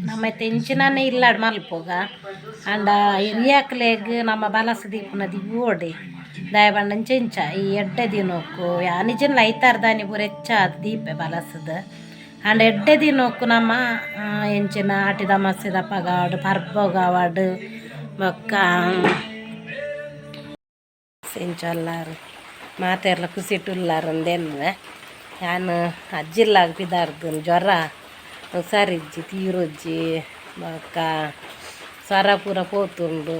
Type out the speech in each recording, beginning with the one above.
ನಮ್ಮ ತೆಂಚಿನಾನೆ ಇಲ್ಲಾಡ್ ಮಲ್ಪೋಗ ಅಂಡ ಹಿರಿಯಾಕ್ಲೆಗ್ ನಮ್ಮ ಬಲಸ ದೀಪುನ ದಿವ್ವೋಡೆ ದಾಯ ಬಂಡನ್ ಚೆಂಚ ಈ ಎಡ್ಡೆ ದಿನಕ್ಕು ಯಾನಿಜನ್ ಐತಾರ್ದಾನಿ ಪೂರ ಹೆಚ್ಚಾದ್ ದೀಪೆ ಬಲಸದ ಅಂಡ ಎಡ್ಡೆ ದಿನಕ್ಕು ನಮ್ಮ ಎಂಚಿನ ಆಟಿದ ಮಸ್ಸಿದ ಪಗಾಡು ಪರ್ಬೊಗಾವಡ್ ಬೊಕ್ಕ ಎಂಚಲ್ಲಾರು ಮಾತೆರ್ಲ ಖುಷಿಟುಲ್ಲಾರು ಅಂದೇನ್ವೆ ಯಾನ್ ಅಜ್ಜಿಲ್ಲಾಗ ಪಿದಾರ್ದು ಜ್ವರ ಹುಷಾರಿಜ್ಜಿ ತೀರುಜ್ಜಿ ಬೊಕ್ಕ ಸ್ವರ ಪೂರ ಪೋತುಂಡು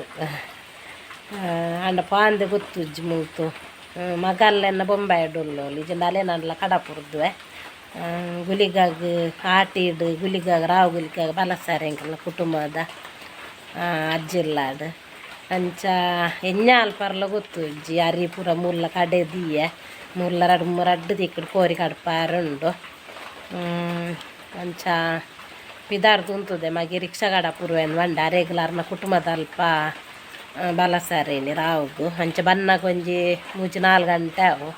ಅಂಡ ಪಾಂದೆ ಗೊತ್ತುಜ್ಜಿ ಮುಲ್ತು ಮಗಲ್ಲೆನ್ನ ಬೊಂಬಾಯಿಡ್ ಉಲ್ಲೋಲು ಇಜ್ಜಿಂಡ ಅಲೆನಲ್ಲ ಕಡಪುರ್ದುವೆ ಗುಲಿಗಾಗ್ ಆಟಿಡ್ ಗುಲಿಗಾಗ್ ರಾವು ಗುಲಿಗಾಗ್ ಬಲಸಾರೆ ಎಂಕಲ್ನ ಕುಟುಂಬದ ಅಜ್ಜಿಲ್ಲಾಡ್ ಅಂಚ ಎಣ್ಣೆ ಪರ್ಲ ಗೊತ್ತುಜ್ಜಿ ಅರಿ ಪೂರ ಮುಲ್ಲ ಕಡೆ ದೀಯೆ ಮುಲ್ಲ ರಡ್ಡು ರಡ್ಡು ದಿಕ್ಕಡ್ ಕೋರಿ ಕಡ್ಪಾರುಂಡು ಅಂಚ ಪಿದಾರ್ದು ಉಂತುದೆ ಮಗೆ ರಿಕ್ಷಾ ಕಡಪುರುವೆನ್ ಬಂಡ ಅರೆಗ್ಲ ಕುಟುಂಬದಲ್ಪ ಬಲಸಾರೇನಿ ರಾವುಗು ಅಂಚ ಬನ್ನಾಗ ಒಂಜಿ ಮೂಜಿ ನಾಲ್ಕು ಗಂಟೆ ಅವು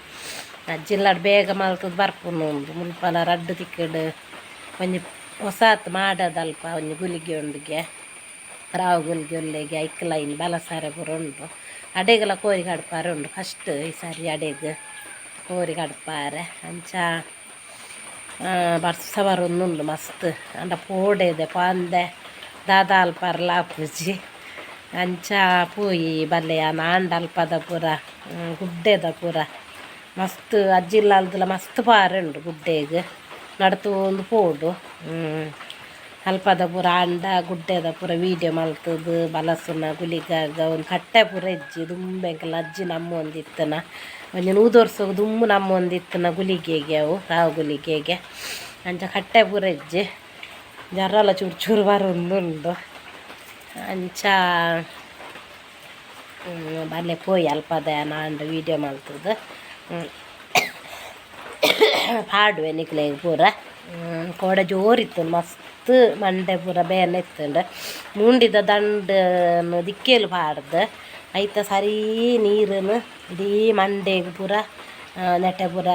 ಅಜ್ಜಿಲ್ಲಾಡ್ ಬೇಗ ಮಲ್ತದ್ ಬರ್ಪುನು ಉಂದು ಮುಲ್ಪಲ ರಡ್ಡು ತಿಕ್ಕಡ್ ಒಂಜಿ ಹೊಸಾತ್ ಮಾಡದಲ್ಪ ಒಂಜಿ ಗುಲಿಗೆ ಉಂಡುಗೆ ರಾವು ಗುಲಿಗೆ ಉಲ್ಲೆಗೆ ಐಕ್ಲೈನ್ ಬಲಸಾರೆ ಪೂರ ಉಂಡು ಅಡೆಗೆಲ ಕೋರಿ ಕಡ್ಪಾರೆ ಉಂಡು ಫಸ್ಟ್ ಈ ಸಾರಿ ಅಡೆಗ್ ಕೋರಿ ಕಡ್ಪಾರೆ ಅಂಚ ಬರ್ಸ ಬರೊಂದುಂಡು ಮಸ್ತ್ ಅಂಡ ಪೋಡೆದೆ ಪಾಂದೆ ದಾದಾಲ್ ಪರ್ಲ ಆಪುಜಿ ಅಂಚ ಪೋಯಿ ಬಲ್ಲೆ ಆಂಡ ಅಲ್ಪದ ಪೂರ ಗುಡ್ಡೆದ ಪೂರ ಮಸ್ತ್ ಅಜ್ಜಿಲ್ಲಾಲ್ದಲ ಮಸ್ತ್ ಪಾರೆ ಉಂಡು ಗುಡ್ಡೆಗ್ ನಡತೊಂದು ಪೋಡು ಅಲ್ಪದ ಪೂರ ಅಂಡ ಗುಡ್ಡೆದ ಪೂರ ವೀಡಿಯೋ ಮಲ್ತದು ಬಲಸುನ ಗುಲಿಗಾಗ ಒಂದು ಕಟ್ಟೆ ಪೂರ ಇಜ್ಜಿ ದುಂಬು ಎಂಕಲ್ನ ಅಜ್ಜಿ ನಮ್ಮ ಒಂದಿತ್ತನ ಒಂಜಿ ನೂದು ವರ್ಷ ದುಂಬು ನಮ್ಮ ಒಂದಿತ್ತನ ಗುಲಿಗೆಗೆ ಅವು ರಾವು ಗುಲಿಗೆಗೆ ಅಂಚ ಕಟ್ಟೆ ಪೂರ ಇಜ್ಜಿ ಜರಲ ಚೂರು ಚೂರು ಬರೊಂದುಂಡು ಅಂಚ ಬಲ್ಲೆ ಪೋಯಿ ಅಲ್ಪದ ಆಂಡ ವೀಡಿಯೋ ಮಲ್ತದು ಪಾಡುವೆ ನಿಕ್ಲೆಗ್ ಪೂರ ಕೋಡೆ ಜೋರಿತ್ತು ಮಸ್ತ್ ಮಂಡೆ ಪೂರ ಬೇನೆ ಇತ್ತುಂಡು ಮುಂಡಿದ ದಂಡು ದಿಕ್ಕೆಲು ಪಾಡ್ದು ಐತ ಸರಿ ನೀರನ್ನು ಇಡೀ ಮಂಡೆಗ್ ಪೂರ ನೆಟೆ ಪೂರ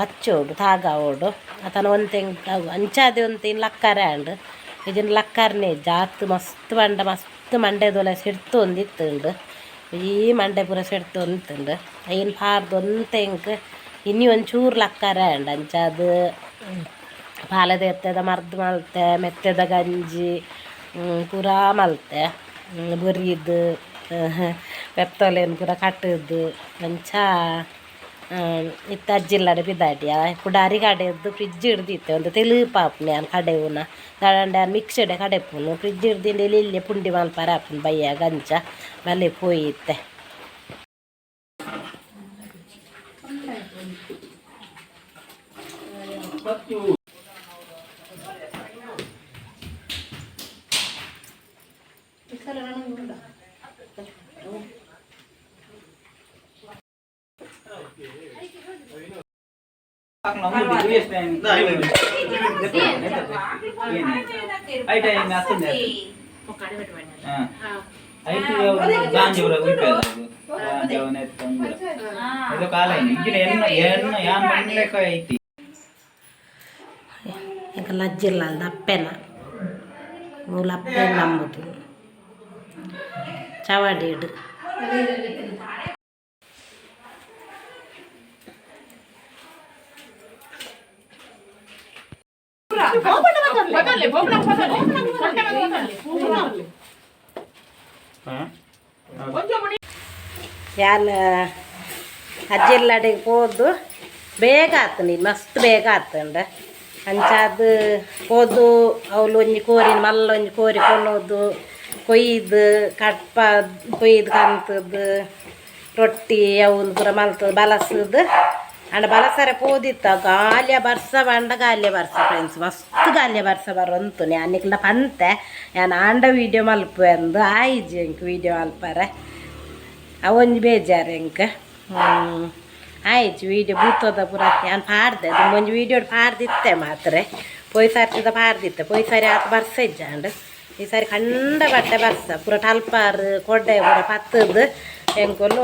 ಹಚ್ಚೋಡು ತಾಗಾವೋಡು ಆತನ ಒಂತೆ ಅಂಚಾದೆ ಒಂತೆ ಲಕ್ಕರೆ ಆಂಡ್ ಇಜಿನ ಲಕ್ಕರ್ನೆ ಜಾತ್ ಮಸ್ತ್ ಬಂಡ ಮಸ್ತ್ ಮಂಡೆದೊಲ ಸೆಡ್ತೊಂದಿತ್ತುಂಡು ಈ ಮಂಡೆ ಪೂರ ಸೆಡ್ತೊಂದಿತ್ತುಂಡು ಐನ್ ಪಾರ್ದು ಒಂತೆ ಎಂಕ್ ಇನಿ ಒಂಚೂರು ಲಕ್ಕರೆ ಆಂಡ್ ಅಂಚಾದ್ ಪಾಲದೆತ್ತದ ಮರ್ದ್ ಮಲ್ತೆ ಮೆತ್ತೆದ ಗಂಜಿ ಪೂರಾ ಮಲ್ತೆ ಬೊರಿದು ಪೆತ್ತೊಲೆನ್ ಪೂರ ಕಟ್ಟುದು ಅಂಚ ಇತ್ತೆ ಅಜ್ಜಿಲ್ಲಡೆ ಪಿದಾಡಿಯ ಕುಡಾರಿ ಕಡೆಯದ್ದು ಫ್ರಿಜ್ ಹಿಡ್ದಿತ್ತೆ ಒಂದು ತೆಲುಪಾಪುನೆ ಯಾನ್ ಕಡೆವುನ ದಾದಂಡ ಯಾನ್ ಮಿಕ್ಸಿಡೆ ಕಡೆಪುನು ಫ್ರಿಜ್ ಹಿಡ್ದಿಂಡ ಎಲ್ಲಿ ಪುಂಡಿ ಮಲ್ಪರೆ ಆಪುಂಡು ಬಯ್ಯಾಗ ಅಂಚ ಬಲೆ ಪೋಯಿ ಇತ್ತೆ. ಎಂಕಲ್ನ ಅಜ್ಜಿಲ್ಲಾಲ್ದ ಅಪ್ಪೆನ ಮೂಲು ಅಪ್ಪೆನ್ ನಂಬುದು ಚಾವಡಿಡ್. ಯಾನ್ ಅಜ್ಜಿಲ್ಲಡೆಗ್ ಪೋದು ಬೇಗ ಆತುಂಡು ಮಸ್ತ್ ಬೇಗ ಆತುಂಡು ಅಂಚಾದ್ ಪೋದು ಅವ್ಲು ಒಂಜಿ ಕೋರಿನ ಮಲ್ಲ ಒಂಜಿ ಕೋರಿ ಕೊನೊದು ಕೊಯ್ದು ಕಟ್ಪ ಕೊಯ್ದು ಕಂತುದು ರೊಟ್ಟಿ ಅವ್ನು ಪೂರ ಮಲ್ತುದು ಬಲಸುದು ಅಂಡ ಬಲಸರೆ ಪೋದಿತ್ತ ಗಾಲಿಯ ಬರ್ಸ ಬಂಡ ಗಾಲಿಯ ಬರ್ಸ ಫ್ರೆಂಡ್ಸ್ ಮಸ್ತ್ ಗಾಲಿಯ ಬರ್ಸ ಬರೋಂತು ಯಾನ್ ನಿಕ್ಲ ಪಂತೆ ಯಾನ್ ಆಂಡ ವೀಡಿಯೋ ಮಲ್ಪುವೆ ಅಂದ್ ಆಯಿಜಿ ಎಂಕ್ ವೀಡಿಯೋ ಮಲ್ಪರೆ ಅವೊಂಜಿ ಬೇಜಾರು ಎಂಕ್ ಆಯ್ತು ವೀಡಿಯೋ ಬೂತದ ಪೂರ ಯಾನ್ ಪಾಡ್ದೆ ದುಂಬೊಂಜಿ ವೀಡಿಯೋ ಪಾಡ್ದಿತ್ತೆ ಮಾತ್ರೆ ಪೋಯಿ ಸರ್ತಿದ ಪಾಡ್ದಿತ್ತೆ ಪೋಯಿ ಸಾರಿ ಆತ್ ಬರ್ಸ ಇಜ್ಜಾಂಡ್ ಈ ಸಾರಿ ಕಂಡ ಬಟ್ಟೆ ಬರ್ಸ ಪೂರ ಟಲ್ಪಾರು ಕೊಡೆ ಪೂರ ಪತ್ತದು ಎಂಕುಲು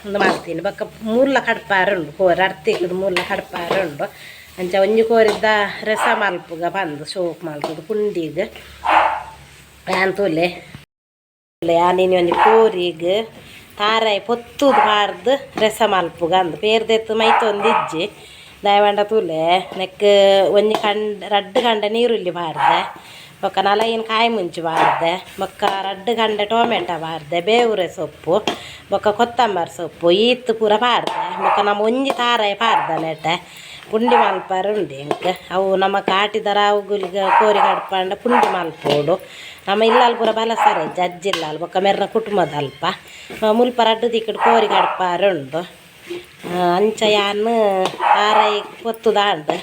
ಉಂದು ಮಲ್ತೀನಿ ಬೊಕ್ಕ ಮೂರ್ಲ ಕಡ್ಪಾರ ಉಂಡು ಕೋರಿ ಅರ್ತಿಕ್ಕದು ಮೂರ್ಲ ಕಡ್ಪಾರ ಉಂಡು. ಅಂಚ ಒಂಜಿ ಕೋರಿದ ರಸ ಮಲ್ಪುಗ ಪಂದು ಶೋಕ್ ಮಲ್ತದ ಪುಂಡಿಗ್ ಯಾನ್ ತೂಲೆ ಯಾನಿನಿ ಒಂಜಿ ಕೋರಿಗ್ ತಾರಾಯಿ ಪೊತ್ತುದು ಪಾಡ್ದು ರಸ ಮಲ್ಪುಗ ಅಂದ್ ಪೇರ್ದೆತ್ತು ಮೈತೊಂದಿಜ್ಜಿ ದಾಯವಾಂಡ ತೂಲೆ ನೆಕ್ ಒಂಜಿ ಕಂಡ ರಡ್ಡ್ ಕಂಡ ನೀರುಳ್ಳಿ ಪಾಡ್ದೆ ಬೊಕ್ಕ ನಲೈನ್ ಕಾಯಿ ಮುಂಚಿ ಪಾಡ್ದೆ ಬೊಕ್ಕ ರಡ್ಡ್ ಕಂಡೆ ಟೊಮೆಟೊ ಪಾಡ್ದೆ ಬೇವುರೆ ಸೊಪ್ಪು ಬೊಕ್ಕ ಕೊತ್ತಂಬರಿ ಸೊಪ್ಪು ಈತ್ ಪೂರ ಪಾಡ್ದೆ ಬೊಕ್ಕ ನಮ್ಮ ಒಂಜಿ ತಾರಾಯಿ ಪಾಡ್ದೆ ನೆಟೆ ಪುಂಡಿ ಮಲ್ಪರೆ ಉಂಡು ಎಂಕ್ ಅವು ನಮ್ಮ ಕಾಟಿದ ರಾವುಗುಲಿಗ ಕೋರಿ ಕಡ್ಪಾಂಡ ಪುಂಡಿ ಮಲ್ಪೋಡು ನಮ್ಮ ಇಲ್ಲಲ್ ಪೂರ ಬಲಸರೆ ಜಜ್ಜಿಲ್ಲಾಲ್ ಬೊಕ್ಕ ಮೆರ್ನ ಕುಟುಂಬದ ಅಲ್ಪ ಮುಲ್ಪ ರಡ್ಡ್ ದಿಕ್ಕಡ್ ಕೋರಿ ಕಡ್ಪಾರೆ ಉಂಡು ಅಂಚ ಯಾನ್ ತಾರಾಯಿ ಪೊತ್ತುದಾಂಡ್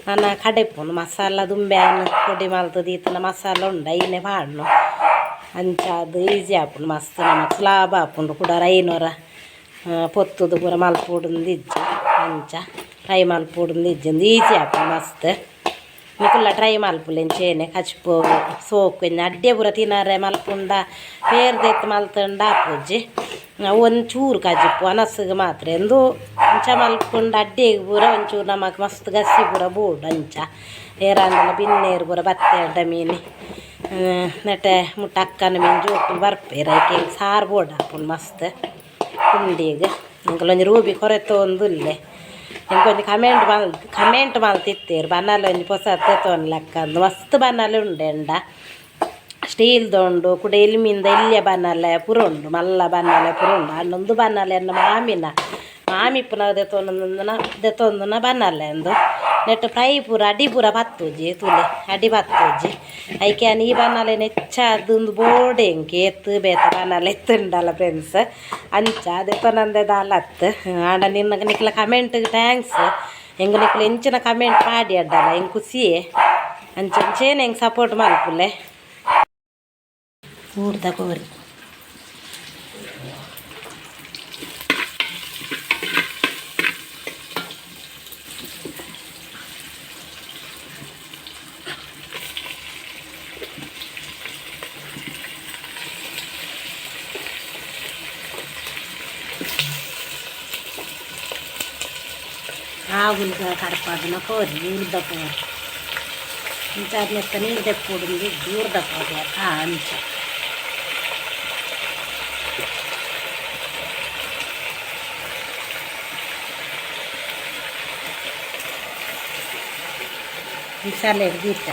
ನನ ಕಡೆಪುನು ಮಸಾಲ ದುಂಬೆ ಆನ್ ಪೊಡಿ ಮಲ್ತುದು ಈತನ ಮಸಾಲ ಉಂಡು ಐನೆ ಪಾಡ್ನು ಅಂಚ ಅದು ಈಸಿ ಆಪುಂಡು ಮಸ್ತ್ ನಮಕ್ ಸುಲಾಭ ಆಪುಂಡು ಕುಡಾರ ಐನೂರ ಪೊತ್ತುದು ಪೂರ ಮಲ್ಪೊಡುಂದು ಇಜ್ಜಿ ಅಂಚ ಟ್ರೈ ಮಲ್ಪೊಡುಂದು ಇಜ್ಜಿ ಉಂದು ಈಸಿ ಆಪುಂಡು ಮಸ್ತ್ ನಿಕುಲ್ಲ ಟ್ರೈ ಮಲ್ಪುಲೆ ಇಂಚೆನೆ ಕಚ್ಪು ಸೋಕು ಇಂಚ ಅಡ್ಡೆ ಪೂರ ತಿನರೆ ಮಲ್ಪುಂಡ ಪೇರ್ದೆತ್ ಮಲ್ತುಂಡ ಆಪುಜಿ ಅವು ಒಂಚೂರು ಕಜಿಪು ಅನಸ್ಗ್ ಮಾತ್ರ ಎಂದು ಅಂಚ ಮಲ್ಪುಂಡ ಅಡ್ಡೆಗ್ ಪೂರ ಒಂಚೂರು ನಮಕ್ ಮಸ್ತ್ ಗಸಿ ಪೂರ ಬೋಡು ಅಂಚ ಏರಾಂಡಲ ಬಿನ್ನೇರು ಪೂರ ಬತ್ತೆರ್ಡ ಮೀನು ನೆಟೆ ಮುಟ್ಟ ಅಕ್ಕನ ಮೀನು ಜೋಕುಲು ಬರ್ಪೆರ್ ಐಕ್ ಸಾರು ಬೋಡಾಪುಂಡು ಮಸ್ತ್ ಪುಂಡಿಗ್ ಎಂಕುಲು ಒಂಜಿ ರೂಬಿ ಕೊರೆತೊಂದುಲ್ಲೆ ಎಂಕೊಂಜಿ ಕಮೆಂಟ್ ಮಲ್ ಕಮೆಂಟ್ ಮಲ್ತಿತ್ತೆರ್ ಬನಾಲೆ ಒಂಜಿ ಪೊಸತ್ ದೆತೊನ್ಲೆಕ್ಕ ಅಂದ್ ಮಸ್ತ್ ಬನಾಲೆ ಉಂಡೆಂಡ ಸ್ಟೀಲ್ದ ಉಂಡು ಕುಡ ಎಲ್ಮಿಂದ ಎಲ್ಯ ಬನಾಲೆ ಪೂರ ಉಂಡು ಮಲ್ಲ ಬನಾಲೆ ಪೂರ ಉಂಡು ಆಂಡ ಉಂದು ಬನಾಲೆ ಎನ್ನ ಮಾಮಿನ ಮಾಮಿ ಇಪ್ಪುನಗ ದೆತೊಂದುನ ದೆತೊಂದುನ ಬನಾಲೆ ಉಂದು ನೆಟ್ ಫ್ರೈ ಪೂರ ಅಡಿ ಪೂರ ಪತ್ತುಜಿ ತೂಲೆ ಅಡಿ ಪತ್ತುಜಿ ಐಕೆ ಯಾನ್ ಈ ಬನಾಲೆನ್ ಹೆಚ್ಚಾದ್ ಉಂದು ಬೋಡೆ ಎಂಕ್ ಏತ್ ಬೇತೆ ಬನಾಲೆ ಇತ್ತುಂಡಲ ಫ್ರೆಂಡ್ಸ್ ಅಂಚ ದೆತೊನಂದೆ ದಾಲ ಅತ್ತ್ ಆಂಡ ನಿನ್ನ ನಿಕ್ಲ ಕಮೆಂಟ್ಗ್ thanks ಎಂಕ್ ನಿಕ್ಲು ಎಂಚಿನ ಕಮೆಂಟ್ ಪಾಡ್ಯಡ್ಡಲ ಎಂಕ್ ಖುಷಿಯೇ ಅಂಚ ಅಂಚೆನೆ ಎಂಕ್ ಸಪೋರ್ಟ್ ಮಲ್ಪುಲೆ ಊರ್ದ ಕೋರಿ ಆಗುಲ್ಗ ಕಡಪಾದಿನ ಕೋರಿ ಊರ್ದ ಕೋರಿ ಇಂಚಾದ್ ನೆತ್ತ ನೀರು ದೆಪ್ಪೊಡುಂದು ಊರ್ದ ಕೋರಿ ಆ ಅಂಚ ಮಸಾಲೆ ದೀಪ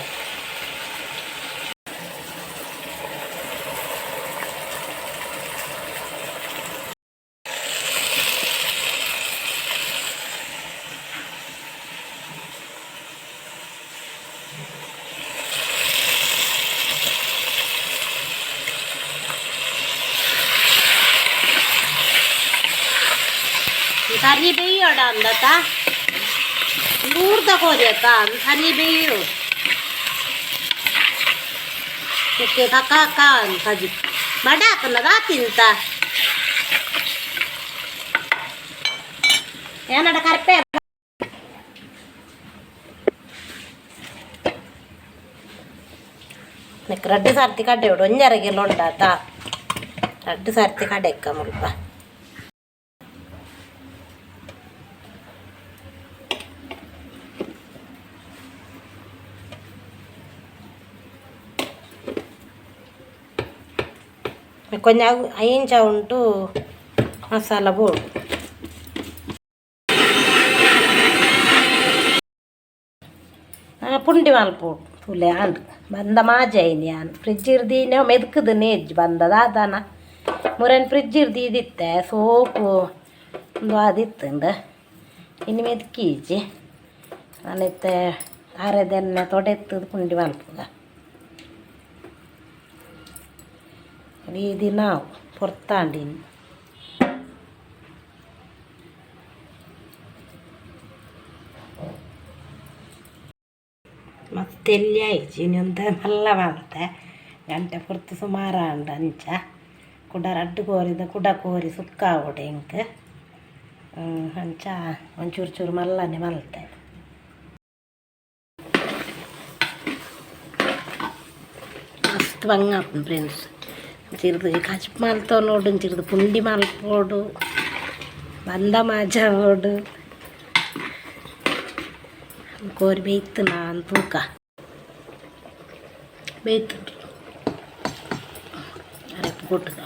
ಸರಿ ಬೇಯೋಡ ಅಂದತ ಊರ್ದ ಕೋರಿ ಅತ್ತ ಸರಿ ಬೇಯು ಕಕ್ಕ ಕಜಿ ಬಡ ಆತನದ ತಿಂತ ಏನಡ ಕರ್ಪೆ ರಡ್ಡು ಸರ್ತಿ ಕಡ್ಡೆ ಬಿಡು ಒಂಜರ ಕಿಲೋ ಉಂಡಾತ ರಡ್ಡು ಸರ್ತಿ ಕಡೆಕ್ಕ ಮುಲ್ಪ కొంచెం అయించా ఉంటూ మసాలా ಬೋಡು ಪುಂಡಿ ಮಲ್ಪೊಡು ತೂಲೆ ಆಂಡ್ ಬಂದ ಮಾಜಾಯಿನಿ ಯಾನ್ ಫ್ರಿಜ್ ಇರ್ದೀನೆ ಮೆದ್ಕುದು ನೇಜ್ ಬಂದ ದಾದಾನ ಮುರನ್ ಫ್ರಿಜ್ ಇರ್ದೀದಿತ್ತೆ ಸೋಪು ಒಂದು ಆದಿತ್ತುಂಡು ಇನ್ನು ಮೆದ್ಕೀಜಿ ನಾನಿತ್ತೆ ತಾರೆದೆಣ್ಣೆ ತೊಡೆತ್ತದು ಪುಂಡಿ ಮಲ್ಪುಗ ಈ ದಿನ ಪೊರ್ತಾಂಡಿನಿ ಮಸ್ತ್ ಎಲ್ಲಿ ಆಯ್ಚಿ ಇನ್ನೊಂದು ಮಲ್ಲ ಮಲ್ತೆ ಗಂಟೆ ಪೊರ್ತು ಸುಮಾರು ಆಂಡ್ ಅಂಚ ಕುಡ ರಡ್ಡ್ ಕೋರಿದ ಕುಡ ಕೋರಿ ಸುಕ್ಕ ಆವೊಡು ಎಂಕ್ ಅಂಚ ಒಂಚೂರು ಚೂರು ಮಲ್ಲನೆ ಮಲ್ತೆ ಮಸ್ತ್ ಬಂಗ ಆಪುಂಡು ಫ್ರೆಂಡ್ಸ್ ಚಿರ್ದು ಕಜಿಪು ಮಲ್ತೊನೊಡು ಚಿರ್ದು ಪುಂಡಿ ಮಲ್ಪೊಡು ಬಂದ ಮಾಜಾವೊಡು ಕೋರಿ ಬೇಯ್ತು ನಾನು ತೂಕ ಬೇಯ್ತು ಅರೆಪ್ಪು ಕೊಟ್ಟದ.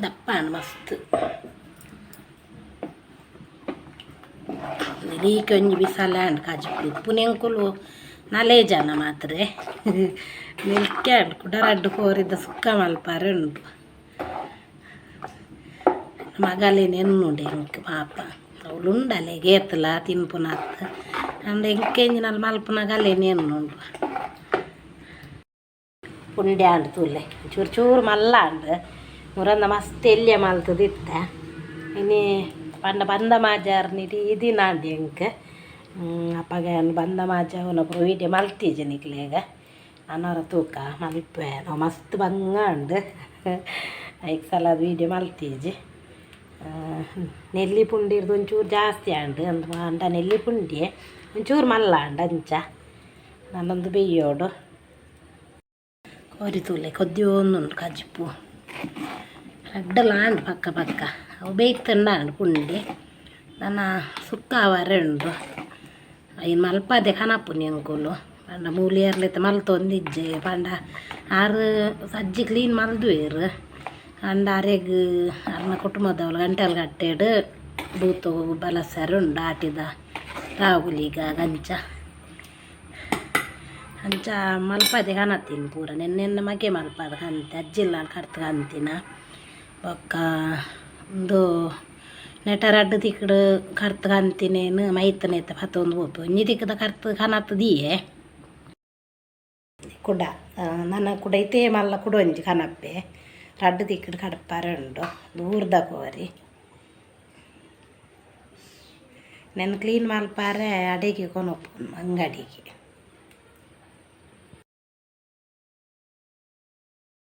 ದಪ್ಪ ಮಸ್ತ್. ಲೀಕ್ ಒಂಜಿ ಬಿಸಾಲ ಅಂಡ್ ಕಾಜಿಪುಡಿ ಉಪ್ಪುನೆಂಕುಲು ನಾಲೇ ಜನ ಮಾತ್ರ. ನಿಲ್ಕೆ ಅಂಡ್ ಕುಡ ರಡ್ಡ್ ಕೋರಿದ ಸುಕ್ಕ ಮಲ್ಪರೆ ಉಂಡು. ಮಗಲೇನು ಎನ್ನುಂಡು ಎಂಕ್ ಪಾಪ. ಅವ್ಲು ಉಂಡಲೆ ಗೇತಲ ತಿನ್ಪುನತ್ ಅಂಡ ಎಂಕೆಂಜಿನಲ್ಲಿ ಮಲ್ಪುನಾಗ ಅಲ್ಲೇನು ಎನ್ನುಂಡು. ಪುಂಡಿ ಆಂಡ್ ತೂಲೆ, ಚೂರು ಚೂರು ಮಲ್ಲ ಅಂಡ್. ಮುರಂದ ಮಸ್ತ್ ಎಲ್ಯ ಮಲ್ತದಿತ್ತೆ. ಇನಿ ಪಂಡ ಬಂದ ಮಾಜಾರ್ ನಿಡಿ ದಿನ ಆಂಡ್ ಎಂಕ್. ಅಪಗ ಯಾನ್ ಬಂದ ಮಾಜಾವುನ ಪೂರ ವೀಡಿಯೋ ಮಲ್ತಿಜೆ ನಿಕ್ಲೆಗ್. ನನೊರ ತೂಕ ಮಲ್ಪೆ. ಅವು ಮಸ್ತ್ ಬಂಗ ಉಂಡು, ಐಕ್ ಸಲ ವೀಡಿಯೋ ಮಲ್ತಿಜಿ. ನೆಲ್ಲಿ ಪುಂಡಿರ್ದು ಒಂಚೂರು ಜಾಸ್ತಿ ಆಂಡ್ ಅಂದ್ ಪಂಡ ನೆಲ್ಲಿ ಪುಂಡಿ ಒಂಚೂರು ಮಲ್ಲ ಆಂಡ್. ಅಂಚ ನಾನೊಂದು ಬೆಯ್ಯೋಡು. ಕೋರಿ ತೂಲೆ, ಕೊದ್ದಿಯೊಂದುಂಡು ಕಜಿಪು. ರಡ್ಡಲ ಆಂಡ್ ಪಕ್ಕ ಪಕ್ಕ. ಅವು ಬೇಯ್ತುಂಡ ಆಂಡ್ ಪುಂಡಿ. ನನ ಸುಕ್ಕ ಆವರೆ ಉಂಡು. ಐನ್ ಮಲ್ಪದೆ ಕನಪುನಿ ಎಂಕುಲು. ಪಂಡ ಮೂಲು ಏರ್ಲೆತ್ತ ಮಲ್ತೊಂದಿಜ್ಜೆ. ಪಂಡ ಆರು ಸಜ್ಜಿ ಕ್ಲೀನ್ ಮಲ್ದುವೆರ್. ಅಂಡ ಅರೆಗ್ ಅರ್ನ ಕುಟುಂಬದವ್ಲು ಗಂಟೆಲ್ ಕಟ್ಟೆಡ್ ಬೂತು ಬಲಸೆರೆ ಉಂಡು ಆಟಿದ ರಾವುಲಿಗ ಗಂಚ. ಅಂಚ ಮಲ್ಪದೆ ಕನತಿನಿ ಪೂರ. ನೆನ್ನೆ ಮಗೆ ಮಲ್ಪದ ಕಂತೆ ಅಜ್ಜಿಲ್ಲ ಕರ್ತು ಕಂತಿನ. ಬೊಕ್ಕ ಉಂದು ನೆಟ ರಡ್ಡ್ ತಿಕ್ಕಡ್ ಕರ್ತು ಕಂತಿನೇನು ಮೈತನೆತ್ತ ಪತ್ತೊಂದು ಪೋಪೆ. ಒಂಜಿ ತಿಕ್ಕದ ಕರ್ತು ಕನತ್ ದಿಯೆ. ಕುಡ ನನ ಕುಡ ಇತೇ ಮಲ್ಲ ಕುಡ ಒಂಜಿ ಕನಪ್ಪೆ. ರಡ್ಡ್ ತಿಕ್ಕಡ್ ಕಡಪಾರೆ ಉಂಡು. ದೂರದ ಕೋರಿ ನೆನ್ ಕ್ಲೀನ್ ಮಲ್ಪಾರೆ ಅಡಿಗೆ ಕೊನೊಪು ಅಂಗಡಿಗೆ.